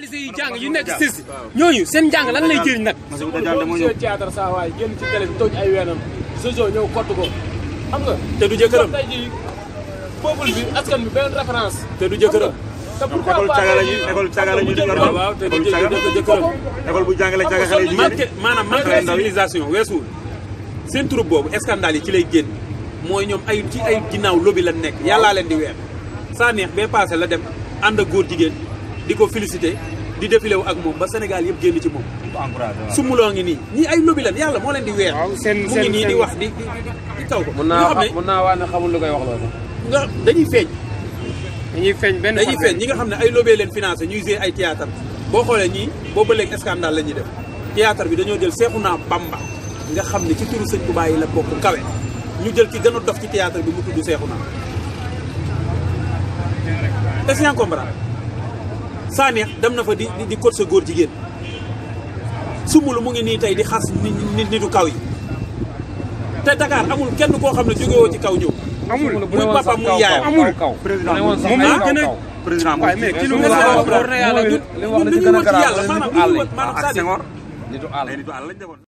lycée yi jàng yu nekk sis ñooñu seen njàng lan lay jëriñ nag. monsieur théâtre saa waay génn ci télé bi toj ay weenam Jojo ñëw kott ko xam nga. te du jëkkëram tey jii peuple bi askan bi benn référence. te du jëkkëram. te pourquoi école caga la ñu école caga la ñu di yor. waaw te du jëkkëram. école bu jàngale caga xale yi. maanaam manque de civilisation weesuwul seen troupe boobu scandale yi ci lay génn mooy ñoom ay ci ay ginnaaw lobby la nekk yàllaa leen di weer saa neex bee passé la dem ànd ak góor jigéen di ko félicité di défilé wu ak moom ba Sénégal yëpp génn ci moom. sumuloo ngi nii ñii ay lobby lan yàlla moo leen di weer. mu ngi nii di wax di taw ko. mën naa waa ne xamul lu koy wax loolu. nga dañuy feeñ. dañuy feeñ ñi nga xam ne ay lobby leen financé ñuy jouer ay théâtre boo xoolee ñii boobu ba léegi scandale la ñuy def théâtre bi dañoo jël Seexuna Bamba nga xam ne ci turu sëñ Tuubaa yi la bokk kawe ñu jël ki gën a dof ci théâtre bi mu tudd Seexuna est-ce que yaa ngi comprendre saa neex dem na fa di cote sa góor jigéen sumulu mu ngi nii tey di xas nitu kaw yi te Dakar amul kenn koo xam ne jógewoo ci kaw ñëw amul muy papa muy yaayam amul président moom la gën a président waaye mais ci lu mu war na yàlla ñun dañuy wër ci yàlla maanaam ak Senghor nitu àll lañ defoon